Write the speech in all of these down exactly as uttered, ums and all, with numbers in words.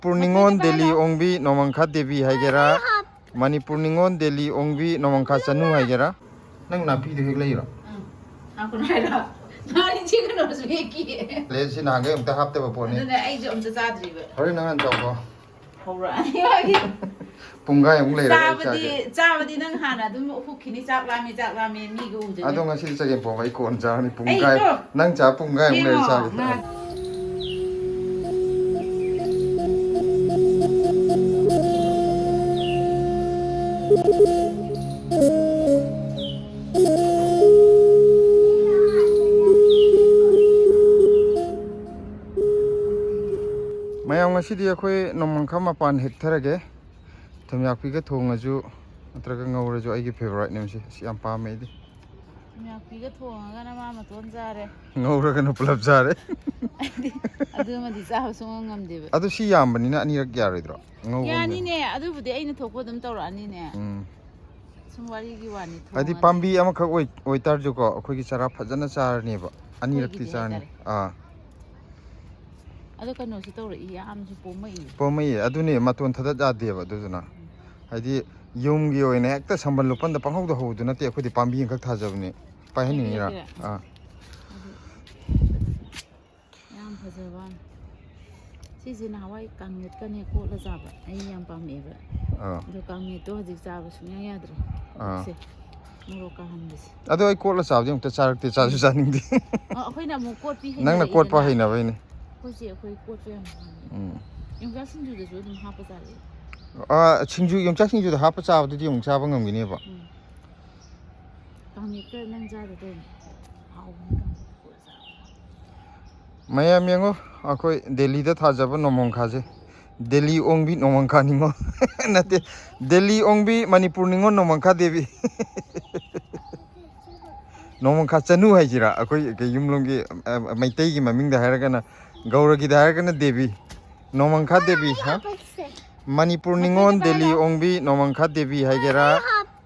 ꯃꯅꯤꯄꯨꯔ ꯅꯤꯉꯣꯜ ꯗꯦꯜꯂꯤ ꯑꯣꯡꯕꯤ ꯅꯣꯃꯪꯈꯥ ꯗꯦꯕꯤ ꯍꯥꯏꯒꯦꯔꯥ, ꯃꯅꯤꯄꯨꯔ ꯅꯤꯉꯣꯜ ꯗꯦꯜꯂꯤ ꯑꯣꯡꯕꯤ ꯅꯣꯃꯪꯈꯥ ꯆꯅꯨ ꯍꯥꯏꯒꯦꯔꯥ? ꯅꯪ ꯅꯥꯄꯤꯗꯨ ꯍꯦꯛ ꯂꯩꯔꯣ? ꯎꯝ. ꯍꯥꯞꯀꯅꯨ ꯍꯥꯏꯔꯣ? ꯉꯥꯔꯤ ꯆꯦꯡꯒꯅꯨꯁꯨ ꯍꯦꯛ ꯀꯤꯌꯦ. ꯂꯦ, ꯁꯤ ꯅꯍꯥꯟꯈꯩ ꯑꯝꯇ ꯍꯥꯞꯇꯕ ꯄꯣꯠꯅꯤ. ꯑꯗꯨꯅꯦ, ꯑꯩꯁꯨ ꯑꯝꯇ ꯆꯥꯗ꯭ꯔꯤꯕ. ꯍꯣꯔꯦꯟ ꯅꯪ ꯍꯥꯟꯅ ꯆꯥꯎꯀꯣ. ꯍꯧꯔꯛꯑꯅꯤ ꯃꯥꯒꯤ. ꯄꯨꯡꯈꯥꯏꯃꯨꯛ ꯂꯩꯔꯒ ꯑꯩ ꯆꯥꯕꯗꯤ, ꯆꯥꯒꯦ. ꯆꯥꯕꯗꯤ ꯅꯪ ꯍꯥꯟꯅ ꯑꯗꯨꯝ ꯍꯨꯛꯈꯤꯅꯤ, "ꯆꯥꯛ ꯂꯥꯝꯃꯦ, ꯆꯥꯛ ꯂꯥꯝꯃꯦ", ꯃꯤꯒ ꯎꯗꯣꯏꯅꯦ. ꯑꯗꯣ ꯉꯁꯤꯗꯤ ꯆꯒꯦꯝ ꯄꯣꯝꯕ ꯑꯩ ꯀꯣꯟꯅ ꯆꯥꯔꯅꯤ, ꯄꯨꯡ ꯑꯩ ꯀꯥꯏ-, ꯀꯣ-, ꯅꯪ ꯆꯥ ꯄꯨꯡ ꯀꯥꯏꯃꯨꯛ ꯂꯩꯔ ꯌꯦꯡꯉꯣ, ꯆꯥꯒꯦ. ꯉꯥꯏꯍꯥꯛ. ꯃꯌꯥꯝ, ꯉꯁꯤꯗꯤ ꯑꯩꯈꯣꯏ ꯅꯣꯡꯃꯪꯈꯥ ꯃꯄꯥꯟ ꯍꯦꯛꯊꯔꯒꯦ. ꯊꯨꯝꯌꯥꯛꯄꯤꯒ ꯊꯣꯡꯉꯁꯨ ꯅꯠꯇ꯭ꯔꯒ ꯉꯧꯔꯁꯨ ꯑꯩꯒꯤ favourite ꯅꯦ ꯃꯁꯤ. ꯑꯁ, ꯌꯥꯝ ꯄꯥꯝꯃꯦ ꯑꯩꯗꯤ. ꯊꯨꯝꯌꯥꯛꯄꯤꯒ ꯊꯣꯡꯉꯒꯅ ꯃꯥ ꯃꯇꯣꯟ ꯆꯥꯔꯦ. ꯉꯧꯔꯒꯅ ꯄꯨꯂꯞ ꯆꯥꯔꯦ. ꯑꯩꯗꯤ ꯑꯗꯨꯃꯗꯤ ꯆꯥꯕ ꯁꯨꯡꯉꯝ ꯉꯝꯗꯦꯕ. ꯑꯗꯨ ꯁꯤ ꯌꯥꯝꯕꯅꯤꯅ ꯑꯅꯤꯔꯛ ꯌꯥꯔꯣꯏꯗ꯭ꯔꯣ? ꯉꯧꯕ ꯑꯃ ꯂꯩ. ꯌꯥꯅꯤꯅꯦ, ꯑꯗꯨꯕꯨꯗꯤ ꯑꯩꯅ ꯊꯣꯛꯄ ꯑꯗꯨꯝ ꯇꯧꯔꯛꯑꯅꯤꯅꯦ. ꯎꯝ. ꯁꯨꯝ ꯋꯥꯔꯤꯒꯤ ꯋꯥꯅꯤ, ꯍꯥꯏꯗꯤ ꯊꯣꯡꯉꯗꯤ. ꯄꯥꯝꯕꯤ ꯑꯃꯈꯛ ꯑꯣꯏ-, ꯑꯣꯏꯇꯥꯔꯁꯨꯀꯣ, ꯑꯩꯈꯣꯏꯒꯤ ꯆꯔꯥ ꯐꯖꯅ ꯆꯥꯔꯅꯦꯕ, ꯑꯅꯤꯔꯛꯇꯤ ꯑꯩꯈꯣꯏꯒꯤꯗꯤ ꯆꯥꯔꯅꯤ. ꯍꯥꯏꯇꯥꯔꯦ. ꯑꯥ. ꯑꯗꯣ ꯀꯩꯅꯣꯁꯨ ꯇꯧꯔꯛꯏ, ꯌꯥꯝꯁꯨ ꯄꯣꯝꯃꯛꯏ. ꯄꯣꯝꯃꯛꯏ, ꯑꯗꯨꯅꯦ, ꯃꯇꯣꯟ ꯊꯗꯠ ꯌꯥꯗꯦꯕ ꯑꯗꯨꯗꯨꯅ. ꯎꯝ. ꯍꯥꯏꯗꯤ ꯌꯨꯝꯒꯤ ꯑꯣꯏꯅ ꯍꯦꯛꯇ ꯁꯝꯕꯜ ꯂꯨꯄꯟꯗ ꯄꯪꯍꯧꯗ ꯍꯧꯕꯗꯨ ꯅꯠꯇꯦ, ꯑꯩꯈꯣꯏꯗꯤ ꯄꯥꯝꯕꯤ ꯑꯃꯈꯛ ꯊꯥꯖꯕꯅꯤ. ꯄꯥꯏꯍꯟꯅꯤꯡꯉꯤꯔꯥ? ꯄꯥꯏꯕꯤꯔꯛꯀꯦꯔꯥ? ꯑꯥ. ꯑꯗꯨ ꯌꯥꯝ ꯐꯖꯕ ꯋꯥꯅꯤ. ꯁꯤꯁꯦ ꯅꯍꯥꯟꯋꯥꯏ ꯀꯥꯡꯃꯦꯠꯀꯅꯦ ꯀꯣꯠꯂ ꯆꯥꯕ ꯑꯩ ꯌꯥꯝ ꯄꯥꯝꯃꯛꯑꯦꯕ. ꯑꯥ. ꯑꯗꯣ ꯀꯥꯡꯃꯦꯠꯇꯣ ꯍꯧꯖꯤꯛ ꯆꯥꯕ ꯁꯨꯡꯌꯥ ꯌꯥꯗ꯭ꯔꯦ꯫ ꯑꯥ. ꯁꯦ, ꯃꯣꯔꯣꯛ ꯀꯥꯍꯟꯕꯁꯦ. ꯑꯗꯣ ꯑꯩ ꯀꯣꯠꯂ ꯆꯥꯕꯗꯤ ꯑꯃꯨꯛꯇ ꯆꯥꯔꯛꯇꯦ, ꯆꯥꯁꯨ ꯆꯥꯅꯤꯡꯗꯦ꯫ ꯑ, ꯑꯩꯈꯣꯏꯅ ꯑꯃꯨꯛ ꯀꯣꯠꯄꯤ ꯅꯪꯅ ꯀꯣꯠꯄ ꯍꯩꯅꯔꯛꯏꯗꯅ꯫ ꯍꯩꯅꯕꯩꯅꯦ꯫ ꯑꯩꯈꯣꯏꯁꯦ ꯑꯩꯈꯣꯏ ꯀꯣꯠꯄ ꯌꯥꯝ ꯄꯥꯝꯃꯦ꯫ ꯎꯝ꯫ ꯌꯣꯡꯆꯥꯛ ꯁꯤꯡꯖꯨꯗꯁꯨ ꯑꯗꯨꯝ ꯍꯥꯞꯄ ꯆꯥꯔꯛꯑꯦ꯫ ꯑꯥ, ꯁꯤꯡꯖꯨ, ꯌꯣꯡꯆꯥꯛ ꯁꯤꯡꯖꯨꯗ ꯍꯥꯞꯄ ꯆꯥꯕꯗꯨꯗꯤ ꯑꯃꯨꯛ ꯆꯥꯕ ꯉꯝꯒꯤꯅꯦꯕ꯫ ꯎꯝ꯫ ꯀꯥꯡꯃꯦꯠꯀ ꯅꯪ ꯆꯥꯗ ꯇꯧꯔꯤꯅꯦ꯫ ꯍꯥꯎꯕꯅꯤ ꯀꯥꯡꯃꯦꯠꯀ ꯀꯣꯠꯂ ꯆꯥꯕ꯫ ꯃꯌꯥꯝ ꯌꯦꯡꯉꯣ, ꯑꯩꯈꯣꯏ ꯗꯦꯜꯂꯤꯗ ꯊꯥꯖꯕ ꯅꯣꯡꯃꯪꯈꯥꯁꯦ꯫ ꯗꯦꯜꯂꯤ ꯑꯣꯡꯕꯤ ꯅꯣꯡꯃꯪꯈꯥ ꯅꯤꯉꯣꯜ꯫ ꯅꯠꯇꯦ, ꯗꯦꯜꯂꯤ ꯑꯣꯡꯕꯤ ꯃꯅꯤꯄꯨꯔ ꯅꯤꯉꯣꯜ ꯅꯣꯡꯃꯪꯈꯥ ꯗꯦꯕꯤ꯫ ꯅꯣꯡꯃꯪꯈꯥ ꯆꯅꯨ ꯍꯥꯏꯁꯤꯔꯥ? ꯑꯩꯈꯣꯏ ꯀꯩ ꯌꯨꯝꯂꯣꯝꯒꯤ, ꯑ, ꯃꯩꯇꯩꯒꯤ ꯃꯃꯤꯡꯗ ꯍꯥꯏꯔꯒꯅ, ꯒꯧꯔꯒꯤꯗ ꯍꯥꯏꯔꯒꯅ ꯗꯦꯕꯤ꯫ ꯅꯣꯡꯃꯪꯈꯥ ꯗꯦꯕꯤ, ꯍꯥ? ꯃꯅꯤꯄꯨꯔ ꯅꯤꯉꯣꯜ ꯗꯦꯜꯂꯤ ꯑꯣꯡꯕꯤ ꯅꯣꯡꯃꯪꯈꯥ ꯗꯦꯕꯤ ꯍꯥꯏꯒꯦꯔꯥ?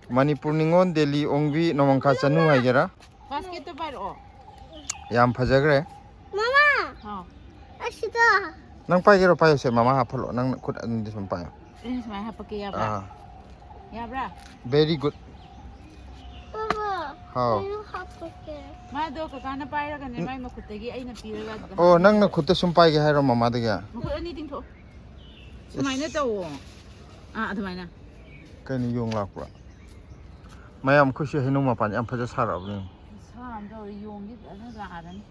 ꯃꯅꯤꯄꯨꯔ ꯅꯤꯉꯣꯜ ꯗꯦꯜꯂꯤ ꯑꯣꯡꯕꯤ ꯅꯣꯡꯃꯪꯈꯥ ꯆꯅꯨ ꯍꯥꯏꯒꯦꯔꯥ? ꯕꯥꯁꯀꯦꯠꯇꯣ ꯄꯥꯏꯔꯛꯑꯣ꯫ ꯌꯥꯝ ꯐꯖꯈ꯭ꯔꯦ꯫ ꯃꯃꯥ! ꯍꯥꯎ꯫ ꯑꯁꯤꯗ꯫ ꯅꯪ ꯄꯥꯏꯒꯦꯔꯣ? ꯄꯥꯏꯌꯣꯁꯦ, ꯃꯃꯥ ꯍꯥꯞꯍꯜꯂꯣ, ꯅꯪꯅ ꯈꯨꯠ ꯑꯅꯤꯗꯤ ꯁꯨꯝ ꯄꯥꯏꯌꯣ꯫ ꯑꯩꯅ ꯁꯨꯃꯥꯏꯅ ꯍꯥꯞꯄꯛꯀꯦ, ꯌꯥꯕ꯭ꯔꯥ? ꯑꯥ, ꯌꯥꯕ꯭ꯔꯥ? very good. ꯄꯥꯄꯥ, ꯍꯥꯎ꯫ ꯑꯩꯁꯨ ꯍꯥꯞꯄꯛꯀꯦ꯫ ꯃꯥꯗꯣ ꯀꯀꯥꯅ ꯄꯥꯏꯔꯒꯅꯦ, ꯃꯥꯏ ꯃꯈꯨꯠꯇꯒꯤ ꯑꯩꯅ ꯄꯤꯔꯒ ꯑꯗꯨꯗ ꯑꯣ, ꯅꯪꯅ ꯈꯨꯠꯇ ꯁꯨꯝ ꯄꯥꯏꯒꯦ ꯍꯥꯏꯔꯣ ꯃꯃꯥꯗꯒꯤ? ꯃꯈꯨꯠ ꯑꯅꯤ ꯇꯤꯡꯊꯣꯛ꯫ ꯁꯨꯃꯥꯏꯅ ꯇꯧꯋꯣ꯫ ꯑꯥ, ꯑꯗꯨꯃꯥꯏꯅ꯫ ꯀꯩꯅꯣ, ꯌꯣꯡ ꯂꯥꯛꯄ꯭ꯔꯥ? ꯃꯌꯥꯝ, ꯑꯩꯈꯣꯏꯁꯤ ꯍꯩꯅꯧ ꯃꯄꯥꯟ ꯌꯥꯝ ꯐꯖ ꯁꯥꯔꯛꯑꯕꯅꯤ꯫ ꯁꯥ ꯑꯃ ꯇꯧꯔꯦ, ꯌꯣꯡꯗꯤ ꯐꯖꯅ ꯂꯥꯛꯑꯔꯅꯤ꯫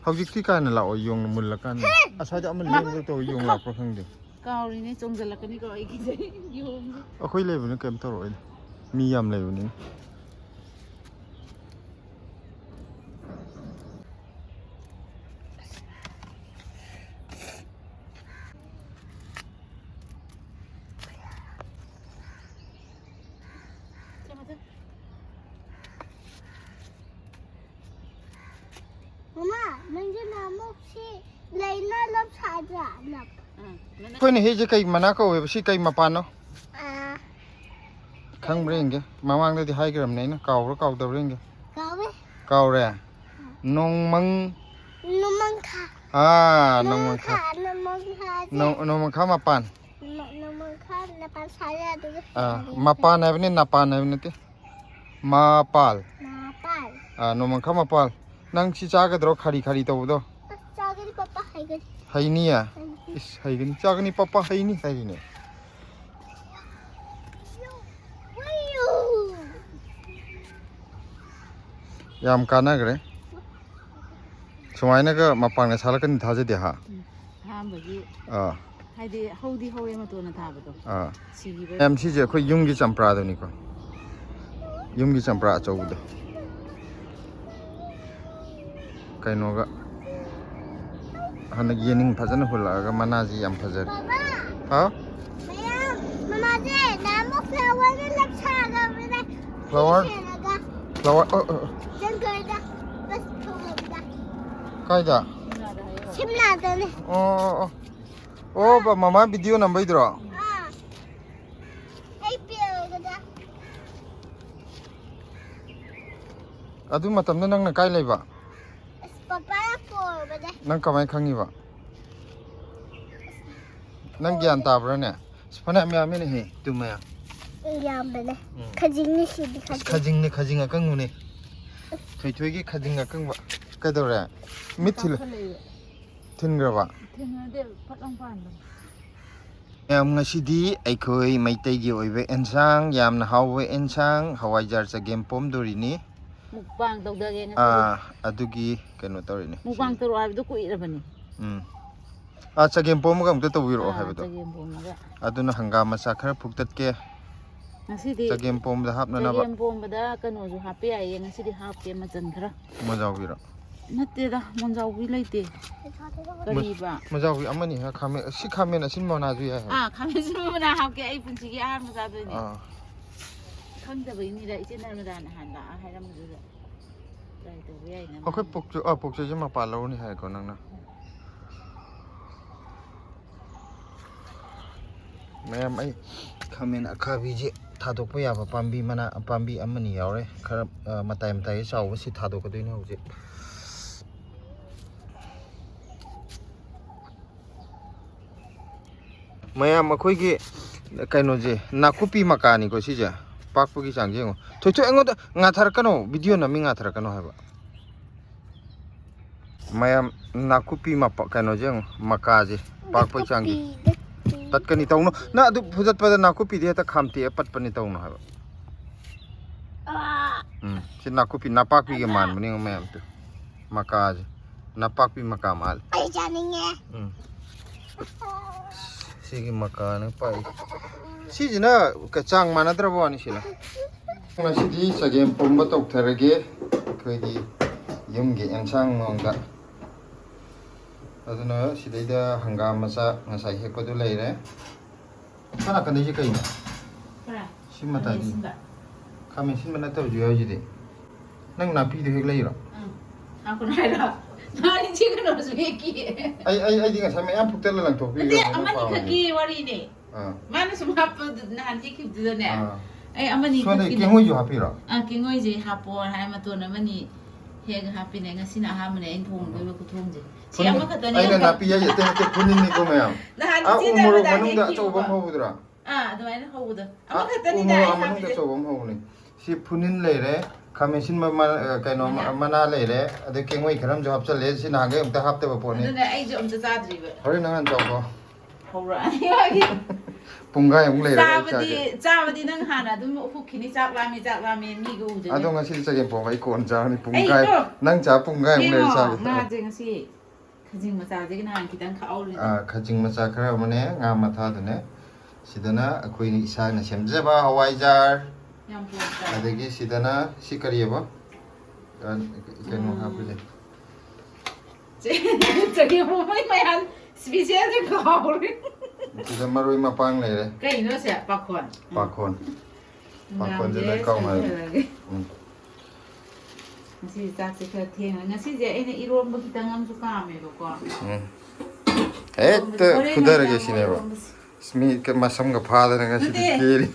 ꯍꯧꯖꯤꯛꯇꯤ ꯀꯥꯏꯅ ꯂꯥꯛꯑꯣ, ꯌꯣꯡꯅ ꯃꯨꯜꯂꯀꯥꯟꯗ꯫ ꯑꯁ꯭ꯋꯥꯏꯗ ꯑꯃ ꯂꯦꯡꯕꯗ ꯇꯧ, ꯌꯣꯡ ꯂꯥꯛꯄ꯭ꯔꯥ ꯈꯪꯗꯦ꯫ ꯀꯥꯎꯔꯤꯅꯦ, ꯆꯣꯡꯖꯜꯂꯛꯀꯅꯤꯀꯣ ꯑꯩꯒꯤꯁꯦ ꯌꯣꯡꯁꯦ꯫ ꯑꯩꯈꯣꯏ ꯂꯩꯕꯅ ꯀꯩꯝ ꯇꯧꯔꯛꯑꯣꯏꯗ, ꯃꯤ ꯌꯥꯝ ꯂꯩꯕꯅꯤꯅ꯫ ꯃꯃꯥ, ꯅꯪꯁꯨ ꯅꯍꯥꯟꯃꯨꯛ ꯁꯤ ꯂꯩꯅ ꯂꯞ ꯁꯥꯗ꯭ꯔꯥ? ꯂꯞ꯫ ꯑꯥ, ꯃꯅꯥ- ꯑꯩꯈꯣꯏꯅ ꯍꯦꯛꯏꯁꯦ ꯀꯩ ꯃꯅꯥ ꯀꯧꯋꯦꯕ? ꯁꯤ ꯀꯩ ꯃꯄꯥꯟꯅꯣ? ꯑꯥ, ꯈꯪꯕ꯭ꯔꯥ ꯌꯦꯡꯒꯦ꯫ ꯃꯃꯥꯡꯗꯗꯤ ꯍꯥꯏꯈ꯭ꯔꯕꯅꯦ ꯑꯩꯅ, ꯀꯥꯎꯕ꯭ꯔꯥ ꯀꯥꯎꯗꯕ꯭ꯔꯥ ꯌꯦꯡꯒꯦ꯫ ꯀꯥꯎꯋꯦ꯫ ꯀꯥꯎꯔꯦ? ꯅꯣꯡꯃꯪ ꯅꯣꯡꯃꯪꯈꯥ꯫ ꯑꯥ, ꯅꯣꯡꯃꯪꯈꯥ꯫ ꯅꯣꯡꯃꯪꯈꯥꯁꯦ꯫ ꯅꯣꯡ- ꯅꯣꯡꯃꯪꯈꯥ ꯃꯄꯥꯟ꯫ ꯅꯣ- ꯅꯣꯡꯃꯪꯈꯥ ꯃꯄꯥꯟ ꯁꯥꯠꯂꯦ ꯑꯗꯨꯒ ꯑꯥ, ꯃꯄꯥꯟ ꯍꯥꯏꯕꯅꯤ, ꯅꯄꯥꯟ ꯍꯥꯏꯕ ꯅꯠꯇꯦ꯫ ꯃꯄꯥꯜ꯫ ꯃꯄꯥꯟ꯫ ꯑꯥ, ꯅꯣꯡꯃꯪꯈꯥ ꯃꯄꯥꯜ꯫ ꯅꯪ ꯁꯤ ꯆꯥꯒꯗ꯭ꯔꯣ, ꯈꯥꯔꯤ ꯈꯥꯔꯤ ꯇꯧꯕꯗꯣ? ꯑꯁ, ꯆꯥꯒꯅꯤ ꯄꯥꯄꯥ, ꯍꯩꯒꯅꯤ꯫ ꯍꯩꯅꯤꯌꯦ? ꯏꯁ, ꯍꯩꯒꯅꯤ, ꯆꯥꯒꯅꯤ ꯄꯥꯄꯥ, ꯍꯩꯅꯤ ꯍꯥꯏꯔꯤꯅꯦ꯫ ꯋꯥꯌꯨ꯫ ꯌꯥꯝ ꯀꯥꯟꯅꯈ꯭ꯔꯦ꯫ ꯁꯨꯃꯥꯏꯅꯒ ꯃꯄꯥꯟꯒ ꯁꯥꯠꯂꯛꯀꯅꯤ ꯊꯥꯖꯗꯦ ꯍꯥ? ꯑꯍꯥꯟꯕꯒꯤ ꯑꯥ, ꯍꯥꯏꯗꯤ ꯍꯧꯗꯤ ꯍꯧꯋꯦ ꯃꯇꯣꯟꯅ ꯊꯥꯕꯗꯣ꯫ ꯑꯥ꯫ ꯁꯤꯈꯤꯕ꯫ ꯃꯌꯥꯝ, ꯁꯤꯁꯦ ꯑꯩꯈꯣꯏ ꯌꯨꯝꯒꯤ ꯆꯝꯄ꯭ꯔꯥꯗꯨꯅꯤꯀꯣ꯫ ꯌꯨꯝꯒꯤ ꯆꯝꯄ꯭ꯔꯥ ꯑꯆꯧꯕꯗꯣ꯫ ꯀꯩꯅꯣꯒ ꯍꯟꯗꯛ ꯌꯦꯅꯤꯡ ꯐꯖꯅ ꯍꯨꯜꯂꯛꯑꯒ ꯃꯅꯥꯁꯤ ꯌꯥꯝ ꯐꯖꯔꯦ꯫ ꯄꯥꯄꯥ, ꯍꯥꯎ? ꯃꯌꯥꯝ, ꯃꯃꯥꯁꯦ ꯅꯍꯥꯟꯃꯨꯛ flowerꯅ ꯂꯞ ꯁꯥꯈ꯭ꯔꯕꯅꯦ꯫ Flower? ꯁꯦꯝꯃꯒ Flower? ꯑꯣ, ꯑꯣ, ꯑꯣ꯫ ꯖꯪꯒꯜꯗ ꯕꯁ ꯊꯧꯕꯗ꯫ ꯀꯥꯏꯗ? ꯁꯤꯝꯂꯥꯗꯅꯦ꯫ ꯑꯣ, ꯑꯣ, ꯑꯣ꯫ ꯑꯣ, ꯕ-, ꯃꯃꯥ video ꯅꯝꯕꯩꯗꯨꯔꯣ? ꯑꯥ꯫ ꯑꯩ ꯄꯤꯔꯒꯗ꯫ ꯑꯗꯨ ꯃꯇꯝꯗ ꯅꯪꯅ ꯀꯥꯏ ꯂꯩꯕ? ꯑꯁ, ꯄꯥꯄꯥꯅ ꯄꯣꯔꯕꯅꯦ꯫ ꯅꯪ ꯀꯃꯥꯏꯅ ꯈꯪꯉꯤꯕ? ꯅꯪ ꯒ꯭ꯌꯥꯟ ꯇꯥꯕ꯭ꯔꯥꯅꯦ? ꯑꯁ, ꯐꯅꯌꯥꯝ ꯌꯥꯝꯃꯤꯅꯦꯍꯦ, ꯇꯨ ꯃꯌꯥꯝ꯫ ꯌꯥꯝꯕꯅꯦ꯫ ꯎꯝ꯫ ꯈꯖꯤꯡꯅꯤ ꯁꯤꯗꯤ ꯑꯁ, ꯈꯖꯤꯡ꯫ ꯈꯖꯤꯡꯅꯦ, ꯈꯖꯤꯡ ꯑꯀꯪꯕꯅꯦ꯫ ꯊꯣꯏꯊꯣꯏꯒꯤ ꯈꯖꯤꯡ ꯑꯀꯪꯕ꯫ ꯀꯩꯗꯧꯔꯦ? ꯃꯤꯠ ꯊꯤꯜꯂ-, ꯆꯥꯎꯈꯠꯂꯛꯏꯕ꯫ ꯊꯤꯟꯈ꯭ꯔꯕ? ꯊꯤꯟꯅꯗꯦ, ꯐꯠ ꯂꯥꯎ ꯄꯥꯟꯕꯅꯦ꯫ ꯌꯥꯝ ꯉꯁꯤꯗꯤ ꯑꯩꯈꯣꯏ ꯃꯩꯇꯩꯒꯤ ꯑꯣꯏꯕ ꯑꯦꯟꯁꯥꯡ, ꯌꯥꯝꯅ ꯍꯥꯎꯕ ꯑꯦꯟꯁꯥꯡ, ꯍꯋꯥꯏꯖꯥꯔ ꯆꯒꯦꯝ ꯄꯣꯝꯗꯣꯔꯤꯅꯤ꯫ ꯃꯨꯛꯕꯥꯡ ꯇꯧꯗꯒꯦ ꯉꯁꯤꯗꯤ꯫ ꯑꯥ, ꯑꯗꯨꯒꯤ ꯀꯩꯅꯣ ꯇꯧꯔꯤꯅꯤ꯫ ꯃꯨꯛꯕꯥꯡ ꯇꯧꯔꯣ ꯍꯥꯏꯕꯗꯣ ꯀꯨꯏꯔꯕꯅꯤ꯫ ꯎꯝ꯫ ꯑꯥ, ꯆꯒꯦꯝ ꯄꯣꯝꯕꯒ ꯑꯃꯨꯛꯇ ꯇꯧꯕꯤꯔꯛꯑꯣ ꯑꯥ, ꯍꯥꯏꯕꯗꯣ꯫ ꯆꯒꯦꯝ ꯄꯣꯝꯃꯒ꯫ ꯑꯗꯨꯅ ꯍꯪꯒꯥꯝ ꯃꯆꯥ ꯈꯔ ꯐꯨꯛꯇꯠꯀꯦ꯫ ꯉꯁꯤꯗꯤ ꯆꯒꯦꯝ ꯄꯣꯝꯕꯗ ꯍꯥꯞꯅꯅꯕ꯫ ꯆꯒꯦꯝ ꯄꯣꯝꯕꯗ ꯀꯩꯅꯣꯁꯨ ꯍꯥꯞꯄ ꯌꯥꯏꯌꯦ꯫ ꯉꯁꯤꯗꯤ ꯍꯥꯞꯀꯦ ꯃꯆꯜ ꯈꯔ꯫ ꯃꯣꯖꯥꯎꯕꯤꯔꯣ? ꯅꯠꯇꯦꯗ, ꯃꯣꯟꯖꯥꯎꯕꯤ ꯂꯩꯇꯦ꯫ ꯀꯔꯤꯕ? ꯃꯣꯖꯥꯎꯕꯤ ꯑꯃꯅꯤ ꯍꯥꯏ, ꯈꯥꯃꯦꯟ, ꯁꯤ ꯈꯥꯃꯦꯟ ꯑꯁꯤꯟꯕ ꯃꯅꯥꯁꯨ ꯌꯥꯏ ꯍꯥꯏ꯫ ꯑꯥ, ꯈꯥꯃꯦꯟ ꯑꯁꯤꯟꯕ ꯃꯅꯥ ꯍꯥꯞꯀꯦ꯫ ꯑꯩ ꯄꯨꯟꯁꯤꯒꯤ ꯑꯍꯥꯟꯕ ꯆꯥꯗꯣꯏꯅꯦ꯫ ꯑꯥ꯫ ꯈꯪꯗꯕꯒꯤꯅꯤꯗ, ꯏꯆꯦ ꯅꯔꯃꯗꯥ ꯅꯍꯥꯟ ꯂꯥꯛꯑ ꯍꯥꯏꯔꯝꯕꯗꯨꯗ꯫ Try ꯇꯧꯕ ꯌꯥꯏꯅ ꯑꯩꯈꯣꯏ ꯃꯥꯅ꯫ ꯄꯣꯛꯆ-, ꯑꯥ, ꯄꯣꯛꯆꯩꯁꯦ ꯃꯄꯥꯟ ꯂꯧꯔꯅꯤ ꯍꯥꯏꯀꯣ ꯅꯪꯅ꯫ ꯃꯌꯥꯝ, ꯑꯩ ꯈꯥꯃꯦꯟ ꯑꯈꯥꯕꯤꯁꯦ ꯊꯥꯗꯣꯛꯄ ꯌꯥꯕ ꯄꯥꯝꯕꯤ ꯃꯅꯥ, ꯄꯥꯝꯕꯤ ꯑꯃꯅꯤ ꯌꯥꯎꯔꯦ꯫ ꯈꯔ, ꯑ, ꯃꯇꯥꯏ ꯃꯇꯥꯏꯒꯤ ꯆꯥꯎꯕꯁꯤ ꯊꯥꯗꯣꯛꯀꯗꯣꯏꯅꯦ ꯍꯧꯖꯤꯛ꯫ ꯃꯌꯥꯝ, ꯑꯩꯈꯣꯏꯒꯤ ꯀꯩꯅꯣꯁꯦ ꯅꯥꯀꯨꯞꯄꯤ ꯃꯀꯥꯅꯤꯀꯣ ꯁꯤꯁꯦ꯫ ꯄꯥꯛꯄꯒꯤ ꯆꯥꯡꯁꯦ ꯌꯦꯡꯉꯣ꯫ ꯊꯣꯏꯊꯣꯏ, ꯑꯩꯉꯣꯟꯗ ꯉꯥꯊꯔꯛꯀꯅꯣ, video ꯅꯝꯃꯤ, ꯉꯥꯊꯔꯛꯀꯅꯣ ꯍꯥꯏꯕ꯫ ꯃꯌꯥꯝ, ꯅꯥꯀꯨꯞꯄꯤ ꯃꯄ-, ꯀꯩꯅꯣꯁꯦ ꯌꯦꯡꯉꯣ, ꯃꯀꯥꯁꯦ ꯄꯥꯛꯄꯒꯤ ꯆꯥꯡꯁꯦ꯫ ꯅꯥꯀꯨꯞꯄꯤ, ꯅꯥꯀꯨꯞꯄꯤ꯫ ꯇꯠꯀꯅꯤ, ꯇꯧꯅꯨ꯫ ꯅꯪ ꯑꯗꯨ ꯐꯨꯗꯠꯄꯗ ꯅꯥꯀꯨꯞꯄꯤꯗꯤ ꯍꯦꯛꯇ ꯈꯥꯝꯇꯦꯛꯑ ꯄꯠꯄꯅꯤ, ꯇꯧꯅꯨ ꯍꯥꯏꯕ꯫ ꯑꯥ꯫ ꯎꯝ, ꯁꯤ ꯅꯥꯀꯨꯞꯄꯤ ꯅꯄꯥꯛꯄꯤꯒ ꯑꯃ꯫ ꯃꯥꯟꯕꯅꯤ ꯃꯌꯥꯝꯗꯣ꯫ ꯃꯀꯥꯁꯦ꯫ ꯅꯄꯥꯛꯄꯤ ꯃꯀꯥ ꯃꯥꯜꯂꯦ꯫ ꯑꯩ ꯆꯥꯅꯤꯡꯉꯦ꯫ ꯎꯝ꯫ ꯁꯤꯒꯤ ꯃꯀꯥꯅ ꯄꯥꯛꯏ꯫ ꯁꯤꯁꯤꯅ ꯀ-, ꯆꯥꯡ ꯃꯥꯟꯅꯗ꯭ꯔꯕ ꯋꯥꯅꯤ ꯁꯤꯅ꯫ ꯉꯁꯤꯗꯤ ꯆꯒꯦꯝ ꯄꯣꯝꯕ ꯇꯧꯊꯔꯒꯦ ꯑꯩꯈꯣꯏꯒꯤ ꯌꯨꯝꯒꯤ ꯑꯦꯟꯁꯥꯡ ꯃꯑꯣꯡꯗ꯫ ꯑꯗꯨꯅ ꯁꯤꯗꯩꯗ ꯍꯪꯒꯥꯝ ꯃꯆꯥ ꯉꯁꯥꯏ ꯍꯦꯛꯄꯗꯨ ꯂꯩꯔꯦ꯫ ꯁꯣꯝ ꯅꯥꯀꯟꯗꯩꯁꯦ ꯀꯩꯅꯣ? ꯈꯔ ꯁꯤ ꯃꯇꯥꯏꯒꯤ꯫ ꯈꯥꯃꯦꯟ ꯑꯁꯤꯟꯕ꯫ ꯈꯥꯃꯦꯟ ꯑꯁꯤꯟꯕ ꯅꯠꯇꯕꯁꯨ ꯌꯥꯎꯔꯤꯁꯤꯗꯤ꯫ ꯅꯪ ꯅꯥꯄꯤꯗꯨ ꯍꯦꯛ ꯂꯩꯔꯣ? ꯎꯝ꯫ ꯍꯥꯞꯀꯅꯨ ꯍꯥꯏꯔꯣ? ꯅꯍꯥꯟ ꯏꯆꯦ ꯀꯩꯅꯣꯁꯨ ꯍꯦꯛꯈꯤ꯫ ꯑꯩ, ꯑꯩ, ꯑꯩꯗꯤ ꯉꯁꯥꯏ ꯃꯌꯥꯝ ꯐꯨꯛꯇꯠꯂ ꯂꯪꯊꯣꯛꯄꯤꯈ꯭ꯔꯕꯅꯦ, ꯅꯠꯇꯦ, ꯑꯃꯅꯤ ꯈꯛꯀꯤ ꯋꯥꯔꯤꯅꯦ꯫ ꯑꯥ꯫ ꯃꯥꯅ ꯁꯨꯝ ꯍꯥꯞꯄꯗꯨ ꯅꯍꯥꯟ ꯍꯦꯛꯈꯤꯕꯗꯨꯗꯅꯦ꯫ ꯑꯥ꯫ ꯑꯩ ꯑꯃꯅꯤ ꯁꯣꯝꯗ ꯈꯛꯀꯤꯅꯦ꯫ ꯀꯦꯡꯉꯣꯏꯁꯨ ꯍꯥꯞꯄꯤꯔꯣ? ꯑꯥ, ꯀꯦꯡꯉꯣꯏꯁꯦ ꯍꯥꯞꯄꯣ ꯍꯥꯏ, ꯃꯇꯣꯟ ꯑꯃꯅꯤ ꯍꯦꯛ ꯍꯥꯞꯄꯤꯅꯦ꯫ ꯉꯁꯤꯅ ꯑꯍꯥꯟꯕꯅꯦ ꯑꯩꯅ ꯊꯣꯡꯗꯣꯏꯕ ꯈꯨꯊꯣꯡꯁꯦ꯫ ꯁꯤ ꯐꯨꯅꯤꯟ- ꯑꯃꯈꯛꯇꯅꯦ ꯑꯩꯅ ꯑꯩꯅ ꯅꯥꯄꯤ ꯍꯥꯏꯁꯦ ꯑꯇꯩ ꯅꯠꯇꯦ, ꯐꯨꯅꯤꯟꯅꯤꯀꯣ ꯃꯌꯥꯝ꯫ ꯅꯍꯥꯟ ꯑꯥ, ꯏꯆꯦ ꯎ ꯃꯣꯔꯣꯛ ꯗꯥꯏꯅꯥ ꯃꯅꯨꯡꯗ ꯍꯦꯛ ꯑꯆꯧꯕ ꯑꯃ ꯈꯤꯕ꯫ ꯍꯧꯕꯗꯨꯔꯥ? ꯑꯥ, ꯑꯗꯨꯃꯥꯏꯅ ꯍꯧꯕꯗꯣ꯫ ꯑꯥ, ꯑꯃꯈꯛꯇꯅꯤꯗ ꯎ ꯃꯣꯔꯣꯛ ꯑꯩ ꯃꯅꯨꯡꯗ ꯍꯥꯞꯄꯤꯁꯦ꯫ ꯑꯆꯧꯕ ꯑꯃ ꯍꯧꯕꯅꯤ꯫ ꯁꯤ ꯐꯨꯅꯤꯟ ꯂꯩꯔꯦ, ꯈꯥꯃꯦꯟ ꯑꯁꯤꯟꯕ ꯃ-, ꯑ, ꯀꯩꯅꯣ, ꯃꯅꯥ꯫ ꯃꯅꯥ ꯂꯩꯔꯦ, ꯑꯗꯩ ꯀꯦꯡꯉꯣꯏ ꯈꯔ ꯑꯃꯁꯨ ꯍꯥꯞꯆꯜꯂꯦ꯫ ꯁꯤ ꯅꯍꯥꯟꯒꯩ ꯑꯃꯨꯛꯇ ꯍꯥꯞꯇꯕ ꯄꯣꯠꯅꯤ꯫ ꯑꯗꯨꯅ ꯑꯩꯁꯨ ꯑꯝꯇ ꯆꯥꯗ꯭ꯔꯤꯕ꯫ ꯍꯣꯔꯦꯟ ꯅꯪ ꯍꯥꯟꯅ ꯆꯥꯎꯀꯣ꯫ ꯍꯧꯔꯛꯑꯅꯤ ꯃꯥꯒꯤ꯫ ꯄꯨꯡꯈꯥꯏꯃꯨꯛ ꯂꯩꯔꯒ ꯑꯩ ꯆꯥꯕꯗꯤ ꯆꯥꯒꯦ꯫ ꯆꯥꯕꯗꯤ ꯅꯪ ꯍꯥꯟꯅ ꯑꯗꯨꯝ ꯍꯨꯛꯈꯤꯅꯤ꯫ "ꯆꯥꯛ ꯂꯥꯝꯃꯦ, ꯆꯥꯛ ꯂꯥꯝꯃꯦ", ꯃꯤꯒ ꯎꯗꯅ꯫ ꯑꯗꯣ ꯉꯁꯤꯗꯤ ꯆꯒꯦꯝ ꯄꯣꯝꯕ ꯑꯩ ꯀꯣꯟ ꯆꯥꯔꯅꯤ꯫ ꯄꯨꯡ ꯑꯩ ꯀꯥꯏ ꯀꯣ꯫ ꯅꯪ ꯆꯥ ꯄꯨꯡ ꯀꯥꯏꯃꯨꯛ ꯂꯩꯔ ꯌꯦꯡꯉꯣ, ꯆꯥꯒꯦ꯫ ꯉꯥꯁꯦ ꯉꯁꯤ ꯈꯖꯤꯡ ꯃꯆꯥꯁꯤꯒꯤ ꯅꯍꯥꯟ ꯈꯤꯇꯪ ꯈꯥꯛꯍꯧꯔꯤꯗꯣ꯫ ꯑꯥ, ꯈꯖꯤꯡ ꯃꯆꯥ ꯈꯔ ꯑꯃꯅꯦ, ꯉꯥ ꯃꯊꯥꯗꯨꯅꯦ꯫ ꯁꯤꯗꯅ ꯑꯩꯈꯣꯏꯅ ꯏꯁꯥꯅ ꯁꯦꯝꯖꯕ ꯍꯋꯥꯏꯖꯥꯔ꯫ ꯌꯥꯝ ꯄꯣꯝꯗ꯭ꯔꯥ? ꯑꯗꯒꯤ ꯁꯤꯗꯅ ꯁꯤ ꯀꯔꯤꯑꯕ? ꯑ, ꯀꯩꯅꯣ ꯎꯝ꯫ ꯍꯥꯞꯄꯤꯁꯦ꯫ ꯆꯒꯦꯝ ꯄꯣꯝꯕꯩ ꯃꯌꯥꯝ special ꯁꯦ ꯀꯥꯎꯔꯦ꯫ ꯁꯤꯗ ꯃꯔꯣꯏ ꯃꯄꯥꯡ ꯂꯩꯔꯦ꯫ ꯀꯩꯅꯣ ꯁꯦ? ꯄꯥꯈꯣꯟ꯫ ꯄꯥꯈꯣꯟ꯫ ꯄꯥꯈꯣꯟꯁꯦ ꯍꯪꯒꯥꯝꯁꯦ ꯂꯣꯏ ꯀꯥꯎꯅꯔꯦ꯫ ꯁꯣꯏꯊꯔꯒꯦ꯫ ꯎꯝ꯫ ꯉꯁꯤꯁꯦ ꯆꯥꯛꯁꯦ ꯈꯔ ꯊꯦꯡꯉꯦ꯫ ꯉꯁꯤꯁꯦ ꯑꯩꯅ ꯏꯔꯣꯝꯕ ꯈꯤꯇꯪ ꯑꯃꯁꯨ ꯀꯥꯝꯃꯦꯕꯀꯣ꯫ ꯎꯝ꯫ ꯏꯔꯣꯝꯕꯁꯦ ꯍꯦꯛꯇ ꯍꯣꯔꯦꯟ ꯐꯨꯊꯔꯒꯦ ꯅꯨꯃꯤꯗꯥꯡ ꯁꯤꯅꯦꯕ꯫ ꯏꯔꯣꯝꯕꯁꯦ꯫ ꯑꯁ, ꯃꯤ ꯀ-, ꯃꯁꯝꯒ ꯐꯥꯗꯅ ꯉꯁꯤꯗꯤ ꯅꯠꯇꯦ꯫ ꯀꯦꯔꯤ꯫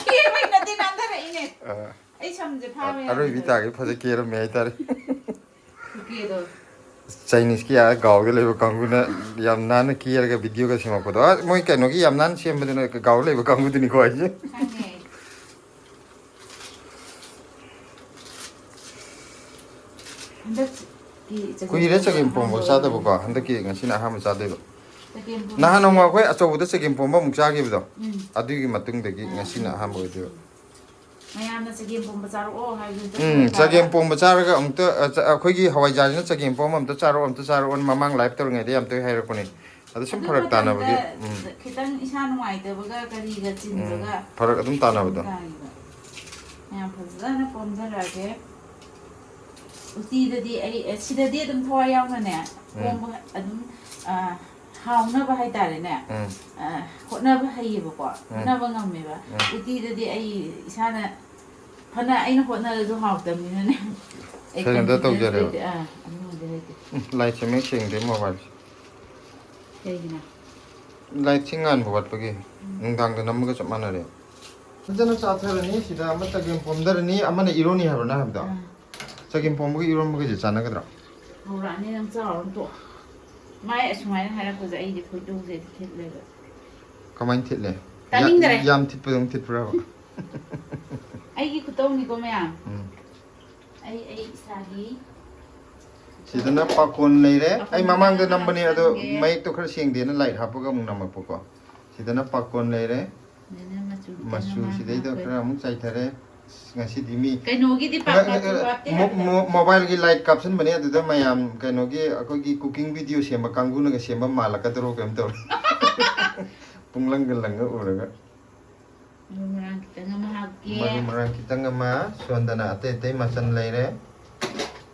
ꯀꯦꯕꯩ ꯅꯠꯇꯦ, ꯅꯥꯟꯊꯔꯛꯏꯅꯦ꯫ ꯑ, ꯑꯩ ꯁꯝꯁꯦ ꯐꯥꯕ ꯑꯔꯣꯏꯕꯤ ꯌꯥꯗꯦ꯫ ꯇꯥꯒꯤ ꯐꯖ ꯀꯦꯔꯝꯃꯦ ꯍꯥꯏꯇꯥꯔꯦ꯫ ꯀꯨꯀꯤꯗꯣ꯫ ꯆꯥꯏꯅꯤꯁꯀꯤ ꯑꯥ ꯒꯥꯎꯗ ꯂꯩꯕ ꯀꯥꯡꯕꯨꯅ ꯌꯥꯝ ꯅꯥꯟꯅ ꯀꯦꯔꯒ ꯚꯤꯗꯤꯑꯣꯒ ꯁꯦꯝꯃꯛꯄꯗꯣ꯫ ꯑ, ꯃꯣꯏ ꯀꯩꯅꯣꯒꯤ ꯌꯥꯝ ꯅꯥꯟꯅ ꯁꯦꯝꯕꯗꯨꯅ ꯒꯥꯎꯗ ꯂꯩꯕ ꯀꯥꯡꯕꯨꯗꯨꯅꯤꯀꯣ ꯍꯥꯏꯁꯦ꯫ ꯈꯪꯉꯦ꯫ ꯍꯟꯗꯛꯀꯤ ꯆꯒꯦꯝ ꯀꯨꯏꯔꯦ ꯄꯣꯝꯕ ꯆꯒꯦꯝ ꯄꯣꯝꯕ ꯑꯍꯥꯟꯕ ꯆꯥꯗꯕꯀꯣ꯫ ꯑꯣꯏꯔꯝꯒꯅꯤ꯫ ꯍꯟꯗꯛꯀꯤ ꯉꯁꯤꯅ ꯑꯍꯥꯟꯕ ꯆꯥꯗꯣꯏꯕ꯫ ꯆꯒꯦꯝ ꯄꯣꯝꯕ ꯅꯍꯥꯟ ꯅꯣꯡꯃ ꯑꯩꯈꯣꯏ ꯑꯆꯧꯕꯗ ꯆꯒꯦꯝ ꯄꯣꯝꯕ ꯑꯃꯨꯛ ꯆꯥꯈꯤꯕꯗꯣ, ꯎꯝ꯫ ꯑꯗꯨꯒꯤ ꯃꯇꯨꯡꯗꯒꯤ ꯑꯥ꯫ ꯉꯁꯤꯅ ꯑꯍꯥꯟꯕ ꯑꯣꯏꯗꯣꯏꯕ꯫ ꯃꯌꯥꯝꯅ ꯆꯒꯦꯝ ꯄꯣꯝꯕ ꯆꯥꯔꯛꯑꯣ ꯍꯥꯏꯕꯗꯨꯗ ꯎꯝ, ꯈꯔ ꯆꯒꯦꯝ ꯇꯥꯔꯛꯑꯦ꯫ ꯄꯣꯝꯕ ꯆꯥꯔꯒ ꯑꯃꯨꯛꯇ, ꯑ, ꯆ-, ꯑꯩꯈꯣꯏꯒꯤ ꯍꯋꯥꯏꯖꯥꯔꯁꯤꯅ ꯆꯒꯦꯝ ꯄꯣꯝꯕ ꯑꯃꯨꯛꯇ ꯆꯥꯔꯛꯑꯣ, ꯑꯃꯨꯛꯇ ꯆꯥꯔꯛꯑꯣꯅ ꯃꯃꯥꯡ live ꯇꯧꯔꯤꯉꯩꯗ ꯌꯥꯝ ꯇꯣꯏ ꯍꯥꯏꯔꯛꯄꯅꯦ꯫ ꯑꯗꯨ ꯁꯨꯝ ꯑꯗꯨ ꯐꯔꯛ ꯇꯥꯅꯕꯒꯤ, ꯃꯇꯝꯗ ꯎꯝ꯫ ꯈꯤꯇꯪ ꯏꯁꯥ ꯅꯨꯡꯉꯥꯏꯇꯕꯒ ꯀꯔꯤꯒ ꯎꯝ, ꯆꯤꯟꯕꯒ ꯐꯔꯛ ꯑꯗꯨꯝ ꯇꯥꯅꯕꯗꯣ꯫ ꯇꯥꯏꯕ꯫ ꯃꯌꯥꯝ ꯐꯖꯅ ꯄꯣꯝꯊꯔꯛꯑꯒꯦ꯫ ꯎꯇꯤꯗꯗꯤ ꯑꯩ, ꯑꯦ, ꯁꯤꯗꯗꯤ ꯑꯗꯨꯝ ꯊꯋꯥꯏ ꯌꯥꯎꯅꯅꯦ, ꯎꯝ꯫ ꯄꯣꯝꯕ ꯑꯗꯨꯝ, ꯑ, ꯍꯥꯎꯅꯕ ꯍꯥꯏꯇꯥꯔꯦꯅꯦ꯫ ꯎꯝ꯫ ꯑ, ꯍꯣꯠꯅꯕ ꯍꯩꯌꯦꯕꯀꯣ, ꯎꯝ꯫ ꯍꯣꯠꯅꯕ ꯉꯝꯃꯦꯕ꯫ ꯎꯝ꯫ ꯎꯇꯤꯗꯗꯤ ꯑꯩ ꯏꯁꯥꯅ ꯐꯅ ꯑꯩꯅ ꯍꯣꯠꯅꯔꯁꯨ ꯍꯥꯎꯇꯕꯅꯤꯅꯅꯦ꯫ ꯑꯩ ꯁꯦꯔꯦꯟꯗꯔ confidence ꯇꯧꯖꯔꯦꯕ꯫ ꯂꯩꯇꯦ꯫ ꯑꯥ, ꯑꯗꯨꯃꯗꯤ ꯂꯩꯇꯦ꯫ ꯎꯝ, ꯂꯥꯏꯠꯁꯦ ꯃꯌꯦꯛ ꯁꯦꯡꯗꯦ ꯃꯣꯕꯥꯏꯜꯁꯦ꯫ ꯀꯩꯒꯤꯅꯣ? ꯂꯥꯏꯠꯁꯦ ꯉꯥꯟꯕ ꯋꯥꯠꯄꯒꯤ꯫ ꯎꯝ꯫ ꯅꯨꯡꯗꯥꯡꯗ ꯅꯝꯕꯒ ꯆꯞ ꯃꯥꯟꯅꯔꯦ꯫ ꯐꯖꯅ ꯆꯥꯊꯔꯅꯤ꯫ ꯁꯤꯗ ꯑꯃ ꯆꯒꯦꯝ ꯄꯣꯝꯊꯔꯅꯤ, ꯑꯃꯅ ꯏꯔꯣꯅꯤ ꯍꯥꯏꯕ꯭ꯔꯣ ꯅꯪ ꯍꯥꯏꯕꯗꯣ? ꯑꯥ꯫ ꯆꯒꯦꯝ ꯄꯣꯝꯕꯒ ꯏꯔꯣꯝꯕꯒꯁꯦ ꯆꯥꯟꯅꯒꯗ꯭ꯔꯣ? ꯍꯧꯔꯛꯑꯅꯤ ꯅꯪ ꯆꯥꯎꯔ ꯇꯣꯛ꯫ ꯃꯥꯏ ꯑꯁꯨꯃꯥꯏꯅ ꯍꯥꯏꯔꯛꯄꯁꯦ ꯑꯩꯗꯤ ꯈꯣꯏꯗꯧꯁꯦ ꯊꯤꯠꯂꯦꯕ꯫ ꯀꯃꯥꯏꯅ ꯊꯤꯠꯂꯦ? ꯇꯥꯅꯤꯡꯗꯔꯦ꯫ ꯌꯥ-, ꯌꯥꯝ ꯊꯤꯠꯄꯗꯧꯅ ꯊꯤꯠꯄ꯭ꯔꯕ? ꯑꯩꯒꯤ ꯈꯨꯇꯧꯅꯤꯀꯣ ꯃꯌꯥꯝ꯫ ꯎꯝ꯫ ꯑꯩ ꯑꯩ ꯏꯁꯥꯒꯤ ꯁꯤꯗꯅ ꯄꯥꯀꯣꯟ ꯂꯩꯔꯦ꯫ ꯑꯩ ꯃꯃꯥꯡꯗ ꯅꯝꯕꯅꯦ ꯑꯗꯣ, ꯆꯪꯒꯦ꯫ ꯃꯌꯦꯛꯇꯣ ꯈꯔ ꯁꯦꯡꯗꯦꯅ ꯂꯥꯏꯠ ꯍꯥꯞꯄꯒ ꯑꯃꯨꯛ ꯅꯝꯃꯛꯄꯀꯣ꯫ ꯁꯤꯗꯅ ꯄꯥꯀꯣꯟ ꯂꯩꯔꯦ꯫ ꯑꯗꯨꯅ ꯃꯆꯨ ꯈꯤꯇꯪ ꯃꯆꯨ ꯑꯃ ꯁꯤꯗꯩꯗ ꯍꯥꯞꯄꯦ꯫ ꯈꯔ ꯑꯃꯨꯛ ꯆꯥꯏꯊꯔꯦ꯫ ꯑꯁ, ꯉꯁꯤꯗꯤ ꯃꯤ ꯀꯩꯅꯣꯒꯤꯗꯤ ꯄꯥꯛ ꯃꯆꯨ ꯍꯥꯞꯇꯦ ꯃꯣ-, ꯍꯥꯏꯕꯗ꯫ ꯃꯣ-, ꯃꯣꯕꯥꯏꯜꯒꯤ ꯂꯥꯏꯠ ꯀꯥꯞꯁꯤꯟꯕꯅꯦ ꯑꯗꯨꯗ ꯃꯌꯥꯝ ꯀꯩꯅꯣꯒꯤ ꯑꯩꯈꯣꯏꯒꯤ ꯀꯨꯀꯤꯡ ꯚꯤꯗꯤꯑꯣ ꯁꯦꯝꯕ ꯀꯥꯡꯕꯨꯅꯒ ꯁꯦꯝꯕ ꯃꯥꯜꯂꯛꯀꯗ꯭ꯔꯣ ꯀꯩꯝ ꯇꯧꯔꯦ꯫ ꯄꯨꯡꯂꯪꯒ ꯂꯪꯉ ꯎꯔꯒ꯫ ꯃꯔꯨ ꯃꯔꯥꯡ ꯈꯤꯇꯪ ꯑꯃ ꯍꯥꯞꯀꯦ꯫ ꯃꯔꯨ ꯃꯔꯥꯡ ꯈꯤꯇꯪ ꯑꯃ, ꯁꯣꯟꯗꯅ ꯑꯇꯩ ꯑꯇꯩ ꯃꯆꯜ ꯂꯩꯔꯦ꯫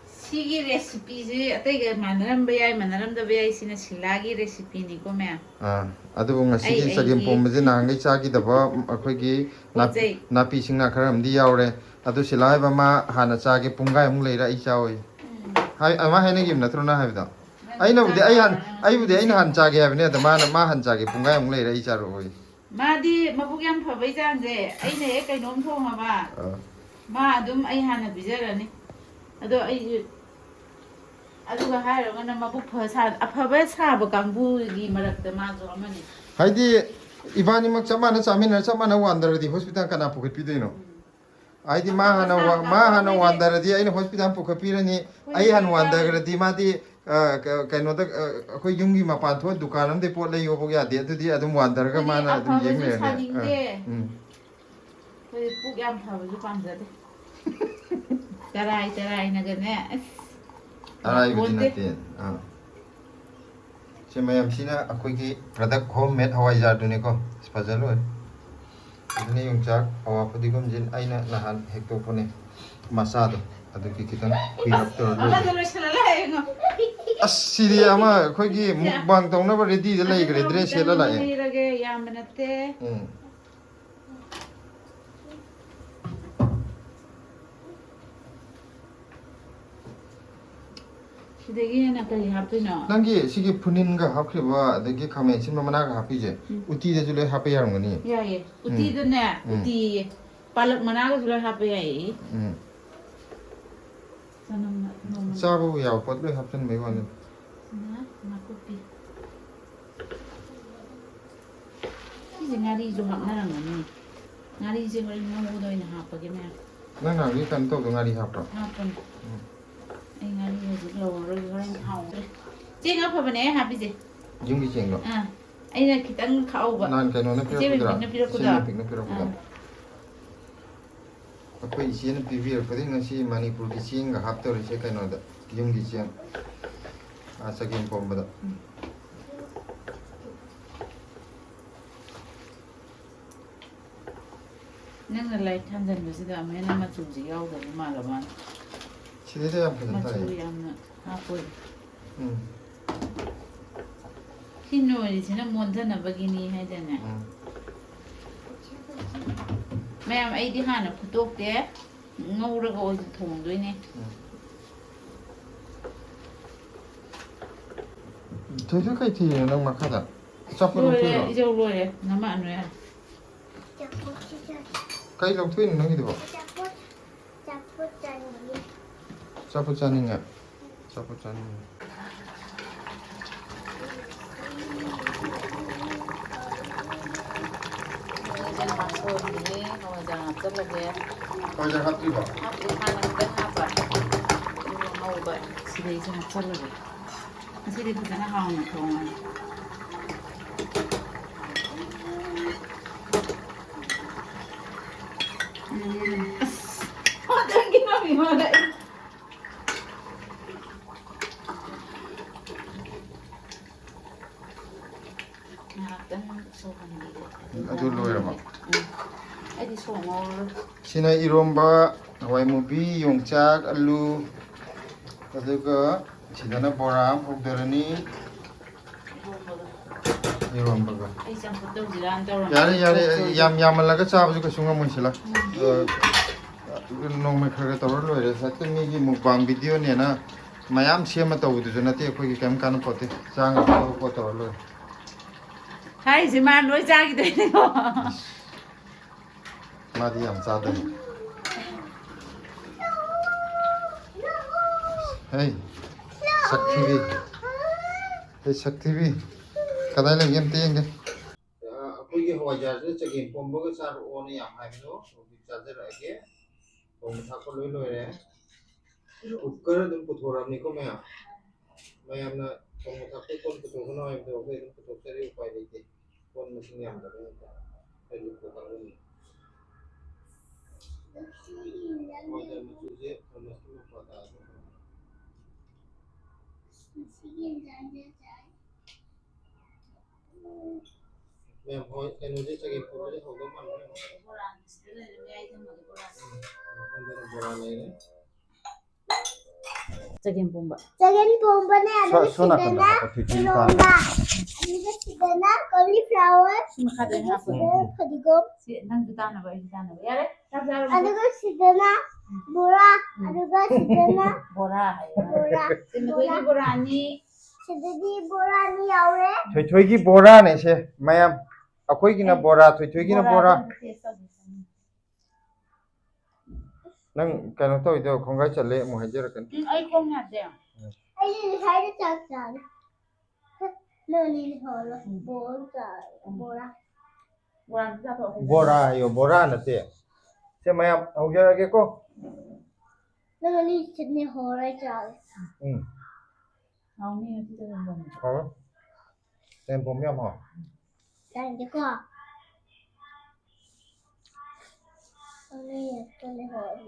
ꯁꯤꯒꯤ ꯔꯦꯁꯤꯄꯤꯁꯦ ꯑꯇꯩꯒ ꯃꯥꯟꯅꯔꯝꯕ ꯌꯥꯏ, ꯃꯥꯟꯅꯔꯝꯗꯕ ꯌꯥꯏ꯫ ꯁꯤꯅ ꯁꯤꯂꯥꯒꯤ ꯔꯦꯁꯤꯄꯤꯅꯤꯀꯣ ꯃꯌꯥꯝ꯫ ꯑꯥ, ꯑꯗꯨꯕꯨ ꯉꯁꯤꯒꯤ ꯑꯩ ꯆꯒꯦꯝ ꯑꯩꯒꯤ ꯄꯣꯝꯕꯁꯦ ꯅꯍꯥꯟꯈꯩ ꯆꯥꯈꯤꯗꯕ ꯑꯩꯈꯣꯏꯒꯤ ꯄꯣꯠ ꯆꯩ꯫ ꯅꯥꯄꯤ ꯁꯤꯡꯅꯥ ꯈꯔ ꯑꯃꯗꯤ ꯌꯥꯎꯔꯦ꯫ ꯑꯗꯨ ꯁꯤꯂꯥ ꯍꯥꯏꯕ ꯃꯥ ꯍꯥꯟꯅ ꯆꯥꯒꯦ, ꯄꯨꯡꯈꯥꯏꯃꯨꯛ ꯂꯩꯔ ꯑꯩ ꯆꯥꯎꯏ꯫ ꯎꯝ꯫ ꯍꯥꯏ, ꯑꯗꯨꯃꯥꯏꯅ ꯍꯥꯏꯅꯈꯤꯕ ꯅꯠꯇ꯭ꯔꯣ ꯅꯪ ꯍꯥꯏꯕꯗꯣ? ꯅꯪ ꯑꯩꯅꯕꯨꯗꯤ ꯑꯩ ꯍꯥꯟ-, ꯆꯥꯕ ꯑꯩꯕꯨꯗꯤ ꯑꯩꯅ ꯍꯥꯟꯅ ꯅꯪ ꯆꯥꯒꯦ ꯍꯥꯏꯕꯅꯦ, ꯑꯗ ꯃꯥꯅ ꯃꯥ ꯍꯥꯟꯅ ꯆꯥꯒꯦ, ꯄꯨꯡꯈꯥꯏꯃꯨꯛ ꯂꯩꯔ ꯑꯩ ꯆꯥꯔꯛꯑꯣꯏ꯫ ꯃꯥꯗꯤ ꯃꯕꯨꯛ ꯌꯥꯝ ꯐꯕꯩ ꯆꯥꯡꯁꯦ, ꯑꯩꯅ ꯍꯦꯛ ꯀꯩꯅꯣꯝ ꯊꯣꯡꯉꯕ ꯑꯥ꯫ ꯃꯥ ꯑꯗꯨꯝ ꯑꯩ ꯍꯥꯟꯅ ꯄꯤꯖꯔꯅꯤ꯫ ꯑꯗꯣ ꯑꯩꯁꯨ ꯑꯗꯨꯒ ꯍꯥꯏꯔꯒꯅ ꯃꯕꯨꯛ ꯐ ꯁꯥ-, ꯑꯐꯕ ꯁꯥꯕ ꯀꯥꯡꯕꯨꯒꯤ ꯃꯔꯛꯇ ꯃꯥꯁꯨ ꯑꯃꯅꯤ꯫ ꯍꯥꯏꯗꯤ ꯏꯕꯥꯅꯤꯃꯛ ꯆꯞ ꯃꯥꯟꯅ ꯆꯥꯃꯤꯟꯅꯔ ꯆꯞ ꯃꯥꯟꯅ ꯋꯥꯟꯗꯔꯗꯤ ꯍꯣꯁꯄꯤꯇꯥꯜ ꯀꯅꯥ ꯄꯨꯈꯠꯄꯤꯗꯣꯏꯅꯣ? ꯍꯥꯏꯗꯤ ꯃꯥ ꯍꯥꯟꯅ ꯋꯥ-, ꯃꯥ ꯍꯥꯟꯅ ꯋꯥꯟꯗꯔꯗꯤ ꯑꯩꯅ ꯍꯣꯁꯄꯤꯇꯥꯜ ꯄꯨꯈꯠꯄꯤꯔꯅꯤ꯫ ꯑꯩ ꯍꯥꯟꯅ ꯋꯥꯟꯗꯔꯗꯤ ꯃꯥꯗꯤ, ꯑ, ꯀ-, ꯀꯩꯅꯣꯗ, ꯑ, ꯑꯩꯈꯣꯏ ꯌꯨꯝꯒꯤ ꯃꯄꯥꯟ ꯊꯣꯛꯑ ꯗꯨꯀꯥꯟ ꯑꯝꯗꯩ ꯄꯣꯠ ꯂꯩꯌꯣꯐꯧ ꯌꯥꯗꯦ꯫ ꯑꯗꯨꯗꯤ ꯑꯗꯨꯝ ꯋꯥꯟꯗꯔꯒ ꯑꯩꯈꯣꯏꯗꯤ ꯃꯥꯅ ꯑꯗꯨꯝ ꯌꯦꯡ ꯑꯐꯕꯁꯨ ꯂꯩꯔꯅꯤ꯫ ꯑ, ꯁꯥꯅꯤꯡꯗꯦ꯫ ꯎꯝ꯫ ꯑꯩꯈꯣꯏꯗꯤ ꯄꯨꯛ ꯌꯥꯝ ꯐꯕꯁꯨ ꯄꯥꯝꯖꯗꯦ꯫ ꯇꯔꯥꯏ ꯇꯔꯥꯏꯅꯒꯅꯦ ꯑꯁ꯫ ꯑꯔꯥꯏꯕꯗꯤ ꯌꯥꯄꯣꯟꯇꯦ꯫ ꯅꯠꯇꯦ꯫ ꯑꯥ꯫ ꯁꯤ ꯃꯌꯥꯝꯁꯤꯅ ꯑꯩꯈꯣꯏꯒꯤ product, home made ꯍꯋꯥꯏꯖꯥꯔꯗꯨꯅꯤꯀꯣ꯫ ꯑꯁ, ꯐꯖ ꯂꯣꯏꯔꯦ꯫ ꯑꯗꯨꯅ ꯌꯣꯡꯆꯥꯛ, ꯑꯋꯥ ꯐꯗꯤꯒꯣꯝꯁꯤ ꯑꯩꯅ ꯅꯍꯥꯟ ꯍꯦꯛꯇꯣꯛꯄꯅꯦ, ꯃꯆꯥꯗꯣ꯫ ꯑꯗꯨꯒꯤ ꯈꯤꯇꯪ ꯈꯨꯏꯔꯞ ꯇꯧꯔ ꯂꯣꯏꯔꯦ꯫ ꯑꯃꯗ ꯂꯣꯏꯁꯤꯜꯂ ꯂꯥꯛꯑꯦꯉꯣ꯫ ꯑꯁ, ꯁꯤꯗꯤ ꯑꯃ ꯑꯩꯈꯣꯏꯒꯤ mukbang ꯇꯧꯅꯕ readyꯗ ꯂꯩꯈ꯭ꯔꯦ, ꯑꯗꯨꯅ dress ꯁꯦꯠꯂ ꯑꯃꯨꯛꯇꯪ ꯂꯥꯛꯑꯦ꯫ ꯂꯩꯔꯒꯦ, ꯌꯥꯝꯕ ꯅꯠꯇꯦ꯫ ꯎꯝ꯫ ꯁꯤꯗꯒꯤ ꯍꯦꯟꯅ ꯀꯔꯤ ꯍꯥꯞꯇꯣꯏꯅꯣ? ꯅꯪꯒꯤ ꯁꯤꯒꯤ ꯐꯨꯅꯤꯟꯒ ꯍꯥꯞꯈ꯭ꯔꯤꯕ, ꯑꯗꯒꯤ ꯈꯥꯃꯦꯟ ꯑꯁꯤꯟꯕ ꯃꯅꯥꯒ ꯍꯥꯞꯄꯤꯁꯦ, ꯎꯝ꯫ ꯎꯇꯤꯗꯁꯨ ꯂꯣꯏ ꯍꯥꯞꯄ ꯌꯥꯔꯝꯒꯅꯤ꯫ ꯌꯥꯏꯌꯦ꯫ ꯎꯇꯤꯗꯅꯦ, ꯎꯝ꯫ ꯎꯇꯤꯌꯦ꯫ ꯄꯥꯂꯛ ꯃꯅꯥꯒꯁꯨ ꯂꯣꯏ ꯍꯥꯞꯄ ꯌꯥꯏꯌꯦ꯫ ꯎꯝ꯫ ꯆꯅꯝꯅ ꯅꯣꯡꯃ ꯆꯥꯕꯕꯨ ꯌꯥꯕ ꯄꯣꯠ ꯂꯣꯏ ꯍꯥꯞꯆꯤꯟꯕꯩ ꯋꯥꯅꯤ꯫ ꯅꯥꯀꯨꯞꯄꯤ꯫ ꯁꯤꯁꯦ ꯉꯥꯔꯤꯁꯨ ꯍꯥꯞꯅꯔꯝꯒꯅꯤ꯫ ꯉꯥꯔꯤꯁꯦ ꯍꯣꯔꯦꯟ ꯉꯧꯕꯗ ꯑꯣꯏꯅ ꯍꯥꯞꯄꯒꯦ ꯃꯌꯥꯝ꯫ ꯅꯪ ꯉꯥꯔꯤ ꯀꯩꯅꯣ ꯇꯧꯗꯣ ꯉꯥꯔꯤ ꯍꯥꯞꯄ꯭ꯔꯣ? ꯍꯥꯞꯄꯅꯤ꯫ ꯎꯝ꯫ ꯑꯩ ꯉꯥꯔꯤ ꯍꯧꯖꯤꯛ ꯂꯧꯔꯔꯣꯏꯒꯦ, ꯍꯣꯔꯦꯟ ꯍꯥꯎꯗ꯭ꯔꯦ꯫ ꯆꯦꯡ ꯑꯐꯕꯅꯦ ꯑꯩ ꯍꯥꯞꯄꯤꯁꯦ꯫ ꯌꯨꯝꯒꯤ ꯆꯦꯡꯗꯣ? ꯑꯥ꯫ ꯑꯩꯅ ꯈꯤꯇꯪ ꯈꯥꯛꯍꯧꯕ꯫ ꯅꯍꯥꯟ ꯀꯩꯅꯣꯅ ꯏꯆꯦ ꯄꯤꯔꯛꯄꯗꯨꯔꯥ? ꯕꯤꯟꯄꯤꯅ ꯄꯤꯔꯛꯄꯗꯣ꯫ ꯏꯆꯦ ꯕꯤꯟꯄꯤꯅ ꯄꯤꯔꯛꯄꯗꯣ? ꯑꯥ꯫ ꯑꯩꯈꯣꯏ ꯏꯆꯦꯅ ꯄꯤꯕꯤꯔꯛꯄꯗꯒꯤ ꯉꯁꯤ ꯃꯅꯤꯄꯨꯔꯒꯤ ꯆꯦꯡꯒ ꯍꯥꯞꯇꯧꯔꯤꯁꯦ ꯀꯩꯅꯣꯗ, ꯌꯨꯝꯒꯤ ꯆꯦꯡ, ꯑꯥ, ꯆꯒꯦꯝ ꯄꯣꯝꯕꯗ꯫ ꯎꯝ꯫ ꯅꯪꯅ ꯂꯥꯏꯠ ꯊꯥꯟꯖꯟꯕꯁꯤꯗ ꯑꯃꯨꯛ ꯍꯦꯟꯅ ꯃꯆꯨꯁꯦ ꯌꯥꯎꯗꯕ ꯃꯥꯜꯂ ꯃꯥꯜꯂꯦ꯫ ꯁꯤꯗꯩꯗ ꯌꯥꯝ ꯐꯖꯅ ꯃꯆꯨ ꯊꯥꯏꯌꯦ꯫ ꯌꯥꯝꯅ ꯍꯥꯞꯄꯣꯏ꯫ ꯎꯝ꯫ ꯁꯤ ꯅꯣꯏꯔꯤꯁꯤꯅ ꯃꯣꯟꯊꯅꯕꯒꯤꯅꯤ ꯍꯥꯏꯗꯥꯏꯅꯦ? ꯎꯝ꯫ ꯃꯌꯥꯝ, ꯑꯩꯗꯤ ꯍꯥꯟꯅ ꯐꯨꯠꯇꯣꯛꯇꯦ, ꯉꯧꯔꯒ ꯑꯣꯏꯅ ꯊꯣꯡꯗꯣꯏꯅꯦ꯫ ꯎꯝ꯫ ꯊꯣꯏꯊꯣꯏ ꯀꯩ ꯊꯤꯔꯤꯅꯣ ꯅꯪ ꯃꯈꯥꯗ? ꯑꯆꯥꯄꯣꯠ ꯂꯣꯏꯔꯦ, ꯂꯧꯊꯣꯛꯏꯔꯣ? ꯏꯖꯧ ꯂꯣꯏꯔꯦ, ꯅꯃꯥꯟ ꯂꯣꯏꯔꯦ꯫ ꯀꯩ ꯂꯧꯊꯣꯛꯏꯅꯣ ꯅꯪꯒꯤꯗꯨꯕꯣ? ꯑꯆꯥꯄꯣꯠ, ꯑꯆꯥꯄꯣꯠ ꯆꯥꯅꯤꯡꯉꯦ꯫ ꯑꯆꯥꯄꯣꯠ ꯆꯥꯅꯤꯡꯉꯦ? ꯑꯆꯥꯄꯣꯠ ꯆꯥꯅꯤꯡꯉꯦ꯫ ꯍꯋꯥꯏꯖꯥꯔ ꯍꯥꯞꯆꯜꯂꯒꯦ꯫ ꯍꯋꯥꯏꯖꯥꯔ ꯍꯥꯞꯇ꯭ꯔꯤꯕꯣ? ꯍꯥꯞꯇ꯭ꯔꯤ, ꯍꯥꯟꯅ ꯈꯤꯇꯪ ꯍꯥꯞꯄ꯫ ꯑꯗꯨꯒ ꯉꯧꯕ꯫ ꯁꯤꯗꯩꯁꯤꯗ ꯍꯥꯞꯆꯜꯂꯒꯦ꯫ ꯉꯁꯤꯗꯤ ꯐꯖꯅ ꯍꯥꯎꯅ ꯊꯣꯡꯉꯅꯤ꯫ ꯎꯝ꯫ ꯑꯁ! ꯃꯊꯪꯒꯤ ꯃꯃꯤ ꯃꯥꯜꯂꯦ꯫ ꯉꯥꯏꯍꯥꯛꯇꯪ ꯁꯧꯍꯟꯈꯤꯒꯦ꯫ ꯑꯗꯨ ꯂꯣꯏꯔꯕꯣ? ꯎꯝ꯫ ꯑꯩꯗꯤ ꯁꯣꯛ ꯉꯧꯔꯔꯣꯏ꯫ ꯁꯤꯅ ꯏꯔꯣꯝꯕ, ꯍꯋꯥꯏ ꯃꯨꯕꯤ, ꯌꯣꯡꯆꯥꯛ, ꯑꯂꯨ, ꯑꯗꯨꯒ ꯁꯤꯗꯅ ꯕꯣꯔꯥ ꯑꯃ ꯍꯧꯗꯔꯅꯤ꯫ ꯏꯔꯣꯝꯕꯒ꯫ ꯏꯔꯣꯝꯕꯒ꯫ ꯑꯩ ꯆꯝꯐꯨꯠ ꯇꯧꯁꯤꯔꯥꯅ ꯇꯧꯔꯝꯕ꯫ ꯌꯥꯔꯦ, ꯌꯥꯔꯦ, ꯀꯣꯛ ꯁꯣꯏꯗ꯫ ꯌꯥꯝ ꯌꯥꯝꯃꯜꯂꯒ ꯆꯥꯕꯁꯨ ꯀꯩꯁꯨ ꯉꯝꯃꯣꯏ ꯁꯤꯂꯥ꯫ ꯎꯝ꯫ ꯑ, ꯅꯣꯡꯃꯩ ꯈꯔ ꯈꯔ ꯇꯧꯔ ꯂꯣꯏꯔꯦ꯫ ꯍꯦꯛꯇ ꯃꯤꯒꯤ mukbang videoꯅꯦꯅ ꯃꯌꯥꯝ ꯁꯦꯝꯃ ꯇꯧꯕꯗꯨꯁꯨ ꯅꯠꯇꯦ, ꯑꯩꯈꯣꯏꯒꯤ ꯀꯩꯝ ꯀꯥꯟꯅꯄꯣꯠꯇꯦ꯫ ꯆꯥꯅꯕ ꯄꯣꯠ ꯇꯧꯔ ꯂꯣꯏꯔꯦ꯫ ꯍꯥꯏꯔꯤꯁꯦ ꯃꯥ ꯂꯣꯏ ꯆꯥꯈꯤꯗꯣꯏꯅꯤꯀꯣ꯫ ꯃꯥꯗꯤ ꯌꯥꯝ ꯆꯥꯗꯕꯅꯤ꯫ ꯍꯩ, ꯁꯛꯊꯤꯕꯤ꯫ ꯍꯩ, ꯁꯛꯊꯤꯕꯤ꯫ ꯀꯗꯥꯏ ꯂꯩꯒꯦ ꯑꯝꯇ ꯌꯦꯡꯒꯦ꯫ ꯑꯩꯈꯣꯏꯒꯤ ꯍꯋꯥꯏꯖꯥꯔꯁꯤꯗ ꯆꯒꯦꯝ ꯄꯣꯝꯕꯒ ꯆꯥꯔꯛꯑꯣꯅ ꯌꯥꯝ ꯍꯥꯏꯕꯗꯣ ꯍꯧꯖꯤꯛ ꯆꯥꯖꯔꯛꯑꯒꯦ꯫ ꯊꯣꯡꯕ ꯊꯥꯛꯄ ꯂꯣꯏ ꯂꯣꯏꯔꯦ꯫ ꯀꯨꯀꯔ ꯑꯗꯨꯝ ꯄꯨꯊꯣꯔꯛꯑꯕꯅꯤꯀꯣ ꯃꯌꯥꯝ꯫ ꯃꯌꯥꯝꯅ ꯊꯣꯡꯕ ꯊꯥꯛꯄ ꯀꯣꯟ ꯄꯨꯊꯣꯛꯀꯅꯨ ꯍꯥꯏꯕꯗꯣ ꯑꯩꯈꯣꯏ ꯑꯗꯨꯝ ꯄꯨꯊꯣꯛꯆꯔꯤ, ꯎꯄꯥꯏ ꯂꯩꯇꯦ꯫ ꯀꯣꯟ ꯃꯁꯤꯡ ꯌꯥꯝꯗꯕꯅꯤꯅ ꯍꯥꯏꯗꯤ ꯄꯨꯊꯣꯛꯀꯅꯤ꯫ ꯍꯋꯥꯏꯖꯥꯔ ꯃꯆꯨꯁꯦ ꯊꯣꯡꯕ ꯊꯥꯛꯄ ꯃꯄꯥ ꯇꯥꯔꯦ꯫ ꯃꯌꯥꯝ ꯍꯣꯏ, ꯀꯩꯅꯣꯗꯤ ꯆꯒꯦꯝ ꯄꯣꯝꯕꯗꯤ ꯍꯧꯗꯧ ꯃꯥꯟꯕ꯭ꯔꯥ ꯌꯦꯡꯉꯣ꯫ ꯎꯝ, ꯑꯗꯨꯅ ꯕꯣꯔꯥ ꯂꯩꯔꯦ꯫ ꯆꯒꯦꯝ ꯄꯣꯝꯕ꯫ ꯆꯒꯦꯝ ꯄꯣꯝꯕꯅꯦ, ꯁꯣ-, ꯑꯗꯨꯒ ꯁꯣꯝ ꯅꯥꯀꯟꯗ ꯁꯤꯗꯅ ꯍꯥꯞꯄꯣ, ꯊꯣꯏꯊꯣꯏ ꯏꯔꯣꯝꯕ꯫ ꯇꯥꯅ꯫ ꯑꯗꯨꯒ ꯁꯤꯗꯅ cauliflower, ꯁꯤ ꯃꯈꯥꯗ ꯑꯗꯨꯒ ꯍꯥꯞꯄꯣ꯫ ꯁꯤꯗꯅ ꯐꯗꯤꯒꯣꯝ꯫ ꯁꯤ ꯅꯪꯁꯨ ꯆꯥꯅꯕ, ꯑꯩꯁꯨ ꯆꯥꯅꯕ꯫ ꯌꯥꯔꯦ, ꯆꯥꯛ ꯆꯥꯔꯕꯣ? ꯑꯗꯨꯒ ꯁꯤꯗꯅ ꯕꯣꯔꯥ, ꯎꯝ꯫ ꯑꯗꯨꯒ ꯁꯤꯗꯅ ꯕꯣꯔꯥ ꯍꯥꯏꯌꯣ꯫ ꯕꯣꯔꯥ, ꯁꯤ ꯅꯈꯣꯏꯒꯤ ꯕꯣꯔꯥ꯫ ꯕꯣꯔꯥꯅꯤ꯫ ꯁꯤꯗꯗꯤ ꯕꯣꯔꯥꯅꯤ ꯌꯥꯎꯔꯦ꯫ ꯊꯣꯏꯊꯣꯏꯒꯤ ꯕꯣꯔꯥꯅꯦ ꯁꯦ, ꯃꯌꯥꯝ꯫ ꯑꯩꯈꯣꯏꯒꯤꯅ ꯑꯦ, ꯕꯣꯔꯥ, ꯊꯣꯏꯊꯣꯏꯒꯤꯅ ꯕꯣꯔꯥ꯫ ꯕꯣꯔꯥꯗꯣ ꯑꯝꯇ taste ꯇꯧꯒꯦ꯫ ꯅꯪ ꯀꯩꯅꯣ ꯇꯧꯋꯤꯗꯣ, ꯈꯣꯡꯒꯥꯏ ꯆꯠꯂꯦ ꯑꯃꯨꯛ ꯍꯥꯏꯖꯔꯛꯀꯅꯤ꯫ ꯎꯝ, ꯑꯩ ꯈꯣꯡ ꯌꯥꯗꯦ꯫ ꯑꯩꯗꯤ ꯉꯁꯥꯏꯗ ꯆꯥꯛ ꯆꯥꯔꯦ꯫ ꯅꯪ ꯑꯅꯤ ꯂꯩꯍꯧꯔꯣ꯫ ꯎꯝ꯫ ꯕꯣꯜ ꯆꯥꯔꯦ, ꯕꯣꯔꯥ꯫ ꯕꯣꯔꯥ ꯑꯝꯇ ꯆꯥꯊꯣꯛꯑꯣ꯫ ꯕꯣꯔꯥ ꯍꯥꯏꯌꯣ, ꯕꯣꯔꯥ ꯅꯠꯇꯦ꯫ ꯁꯦ ꯃꯌꯥꯝ ꯍꯧꯖꯔꯒꯦꯀꯣ꯫ ꯅꯪ ꯑꯅꯤ ꯁꯤꯠꯅꯤ ꯍꯣꯔ ꯆꯥꯔꯦ꯫ ꯎꯝ꯫ ꯍꯥꯎꯅꯤ ꯉꯁꯤ ꯆꯒꯦꯝ ꯄꯣꯝꯕ꯫ ꯍꯥꯎꯋꯦ꯫ ꯆꯒꯦꯝ ꯄꯣꯝꯕ ꯌꯥꯝ ꯍꯥꯎꯋꯦ꯫ ꯆꯥꯔꯒꯦꯀꯣ꯫ ꯅꯪ ꯑꯅꯤ ꯁꯤꯠꯅꯤ ꯍꯣꯔ꯫